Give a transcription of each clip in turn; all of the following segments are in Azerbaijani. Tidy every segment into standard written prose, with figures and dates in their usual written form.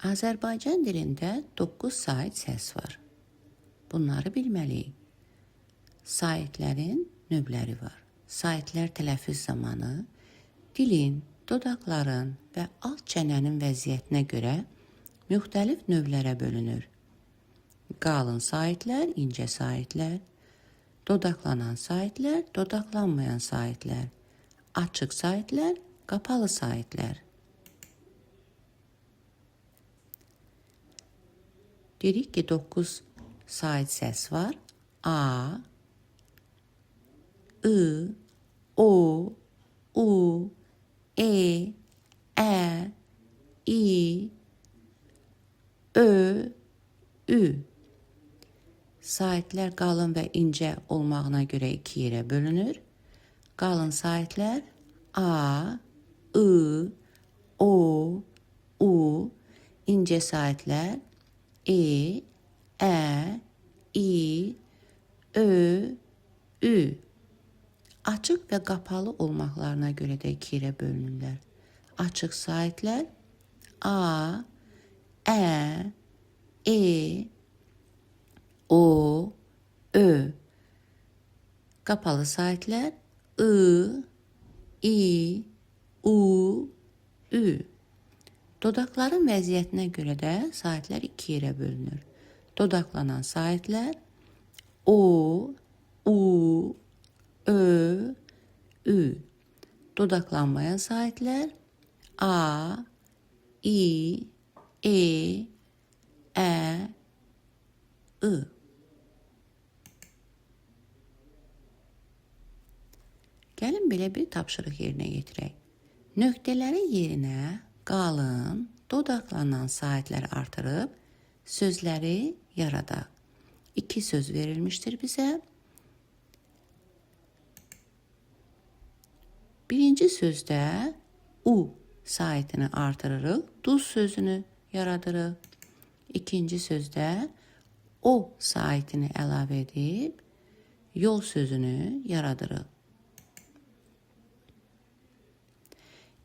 Azərbaycan dilində 9 sait səs var. Bunları bilməliyik. Saitlərin növləri var. Saitlər tələffüz zamanı dilin, dodaqların və alt çənənin vəziyyətinə görə müxtəlif növlərə bölünür. Qalın saitlər, incə saitlər, dodaqlanan saitlər, dodaqlanmayan saitlər, açıq saitlər, qapalı saitlər. Dedik ki 9 sait səs var. A, I, O, U, E, Ə, İ, Ö, Ü. Saitlər qalın və incə olmağına görə iki yerə bölünür. Qalın saitlər A, I, O, U. İncə saitlər E, Ə, İ, Ö, Ü. Açıq və qapalı olmaqlarına görə də iki yerə bölünürlər. Açıq saitlər A, Ə, E, O, Ö. Qapalı saitlər I, İ, U, Ü. Dodaqların vəziyyətinə görə də saitlər iki yerə bölünür. Dodaqlanan saitlər O, U, Ö, Ü. Dodaqlanmayan saitlər A, İ, E, Ə, I. Gəlin belə bir tapşırıq yerinə yetirək. Nöqtələrin yerinə qalın, dodaqlanan saitlər artırıb sözləri yaradaq. İki söz verilmişdir bizə. Birinci sözdə U saitini artırırıq, duz sözünü yaradırıq. İkinci sözdə O saitini əlavə edib yol sözünü yaradırıq.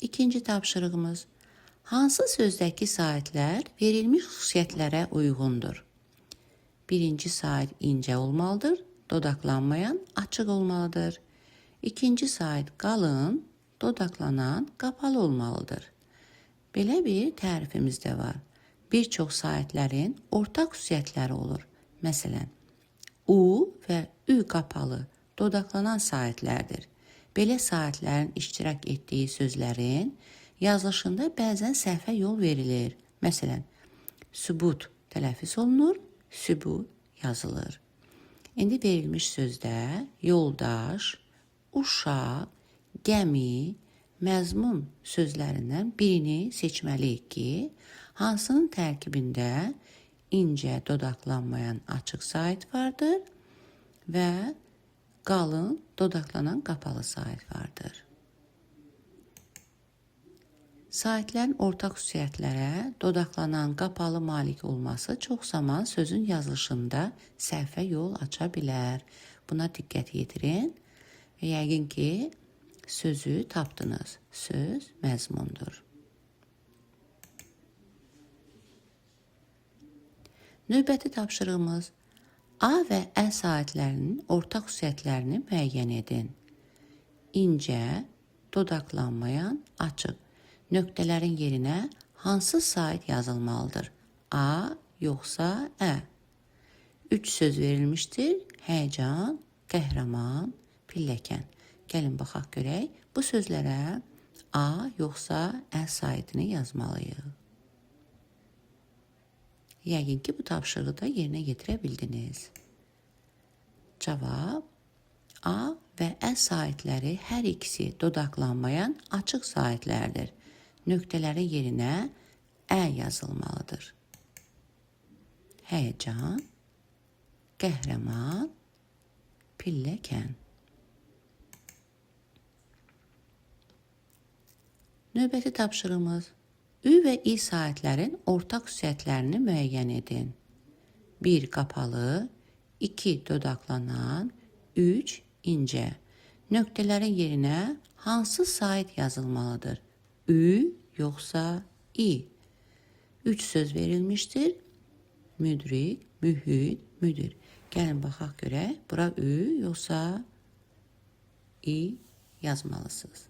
İkinci tapşırığımız: hansı sözdəki saitlər verilmiş xüsusiyyətlərə uyğundur? Birinci sait incə olmalıdır, dodaqlanmayan, açıq olmalıdır. İkinci sait qalın, dodaqlanan, qapalı olmalıdır. Belə bir tərifimiz də var. Bir çox saitlərin ortaq xüsusiyyətləri olur. Məsələn, U və Ü qapalı, dodaqlanan saitlərdir. Belə saitlərin iştirak etdiyi sözlərin yazılışında bəzən səhvə yol verilir. Məsələn, sübut tələffüz olunur, sübut yazılır. İndi verilmiş sözdə yoldaş, uşaq, gəmi, məzmun sözlərindən birini seçməliyik ki, hansının tərkibində incə dodaqlanmayan açıq sait vardır və qalın dodaqlanan qapalı sait vardır. Saitlərin ortaq xüsusiyyətlərə dodaqlanan qapalı malik olması çox zaman sözün yazılışında səhvə yol aça bilər. Buna diqqət yetirin və yəqin ki, sözü tapdınız. Söz məzmundur. Növbəti tapşırığımız: A və Ə saitlərinin ortaq xüsusiyyətlərini müəyyən edin. İncə, dodaqlanmayan, açıq. Nöqtələrin yerinə hansı sait yazılmalıdır? A yoxsa Ə? 3 söz verilmişdir. Həyəcan, qəhrəman, pilləkən. Gəlin baxaq görək. Bu sözlərə A yoxsa Ə saitini yazmalıyıq. Yəqin ki, bu tapşırığı da yerinə yetirə bildiniz. Cavab: A və Ə saitləri hər ikisi dodaqlanmayan açıq saitlərdir. Nöqtələrin yerinə Ə yazılmalıdır. Həyəcan, qəhrəman, pilləkən. Növbəti tapşırığımız: Ü və İ saitlərin ortaq xüsusiyyətlərini müəyyən edin. 1 qapalı, 2 dodaqlanan, 3 incə. Nöqtələrin yerinə hansı sait yazılmalıdır? Ü yoxsa İ? Üç söz verilmişdir. Müdrik, mühit, müdir. Gəlin baxaq görək. Bura ü yoxsa i yazmalısınız.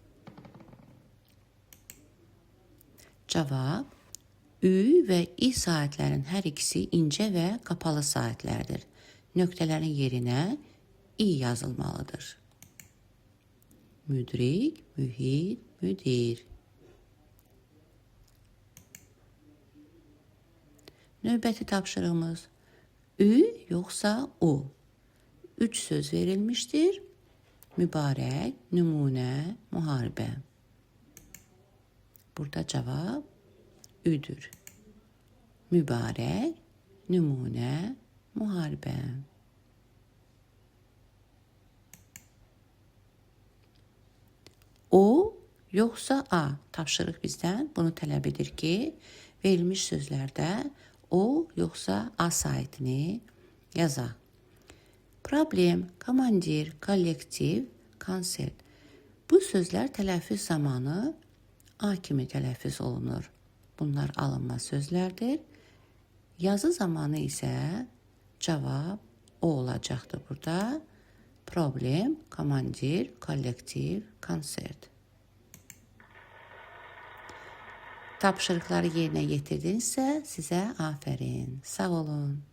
Cavab Ü və i saitlərin hər ikisi incə və qapalı saitlərdir. Nöqtələrin yerinə i yazılmalıdır. Müdrik, mühit, müdir. Növbəti tapşırığımız Ü yoxsa U. Üç söz verilmişdir. Mübarək, nümunə, müharibə. Burada cavab Üdür. Mübarək, nümunə, müharibə. O yoxsa A. Tapşırıq bizdən bunu tələb edir ki, verilmiş sözlərdə O yoxsa A saitini yazaq. Problem, komandir, kollektiv, konsert. Bu sözlər tələffüz zamanı A kimi tələffüz olunur. Bunlar alınma sözlərdir. Yazı zamanı isə cavab O olacaqdır burada. Problem, komandir, kollektiv, konsert. Tapşırıqları yerinə yetirdinizsə sizə afərin. Sağ olun.